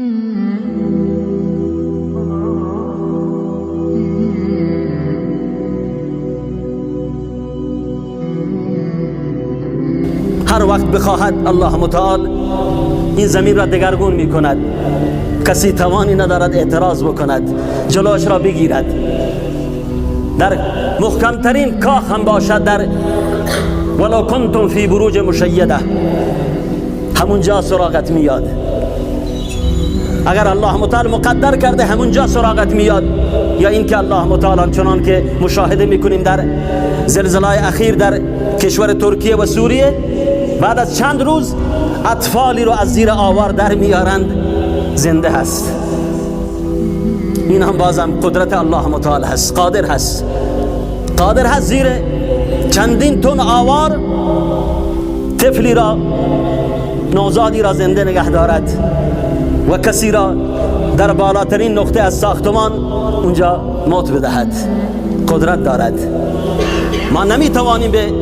هر وقت بخواهد الله متعال این زمین را دگرگون می کند. کسی توانی ندارد اعتراض بکند، جلوش را بگیرد. در محکمترین کاخ هم باشد، در ولو کنتم فی بروج مشیده، همونجا سراغت میاد. اگر الله متعال مقدر کرده همونجا سراغت میاد. یا اینکه الله متعال چنان که مشاهده میکنیم در زلزله اخیر در کشور ترکیه و سوریه، بعد از چند روز اطفالی رو از زیر آوار در میارند، زنده هست. این هم بازم قدرت الله متعال هست، قادر هست، قادر هست زیر چندین تن آوار طفلی را، نوزادی را زنده نگه دارد و کسی را در بالاترین نقطه از ساختمان اونجا موت بدهد. قدرت دارد. ما نمیتوانیم به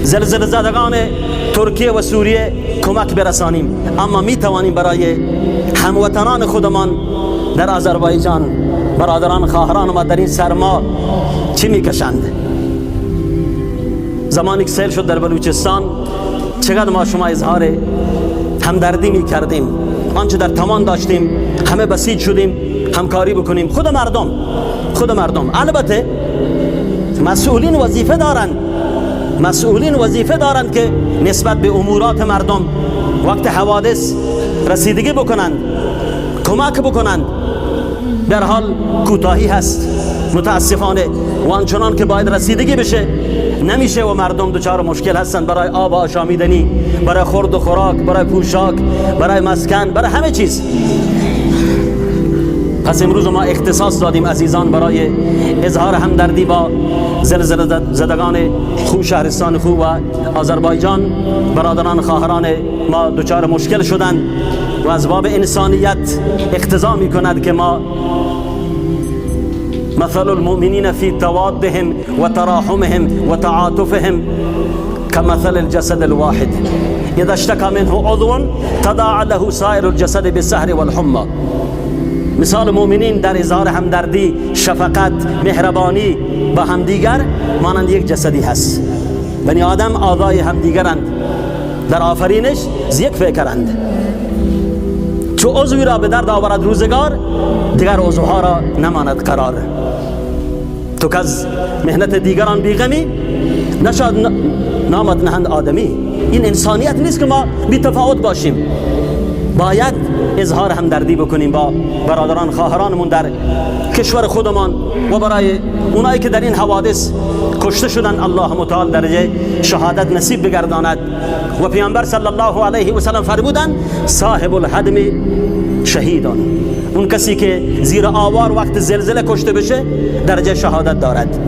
زلزله زدگان ترکیه و سوریه کمک برسانیم، اما میتوانیم برای هموطنان خودمان در آذربایجان، برادران خواهران ما در این سرما چی میکشند. زمانی که سیل شد در بلوچستان، چقدر ما شما اظهار همدردی میکردیم، آنچه در توان داشتیم همه بسیج شدیم همکاری بکنیم. خود مردم، خود مردم. البته مسئولین وظیفه دارند، مسئولین وظیفه دارند که نسبت به امورات مردم وقت حوادث رسیدگی بکنند، کمک بکنند. در حال کوتاهی هست متاسفانه و آنچنان که باید رسیدگی بشه نمیشه و مردم دچار مشکل هستند برای آب آشامیدنی، برای خورد و خوراک، برای پوشاک، برای مسکن، برای همه چیز. پس امروز ما اختصاص دادیم عزیزان برای اظهار همدردی با زلزله زدگان خو، شهرستان خو و آذربایجان. برادران خواهران ما دچار مشکل شدند و از باب انسانیت اقتضا میکند که ما مثل المؤمنین فی توادهم و تراحمهم و تعاطفهم كمثل الجسد الواحد اذا اشتكى منه عضو تداعى له سائر الجسد بالسهر والحمى. مثال مؤمنین در اظهار همدردی، شفقت، مهربانی با همدیگر مانند یک جسدی هست. بنی آدم اعضای همدیگرند، در آفرینش ز یک فکرند. چو عضوی را به درد آورد روزگار، دیگر عضوها را نماند قرار. تو که از مهنت دیگران بیغمی، نشاد نامت نهند آدمی. این انسانیت نیست که ما بی تفاوت باشیم. باید اظهار همدردی بکنیم با برادران خواهرانمون در کشور خودمان و برای اونایی که در این حوادث کشته شدن الله متعال درجه شهادت نصیب بگرداند. و پیامبر صلی الله علیه و سلم فرمودند صاحب الهدم شهیدان، اون کسی که زیر آوار وقت زلزله کشته بشه درجه شهادت دارد.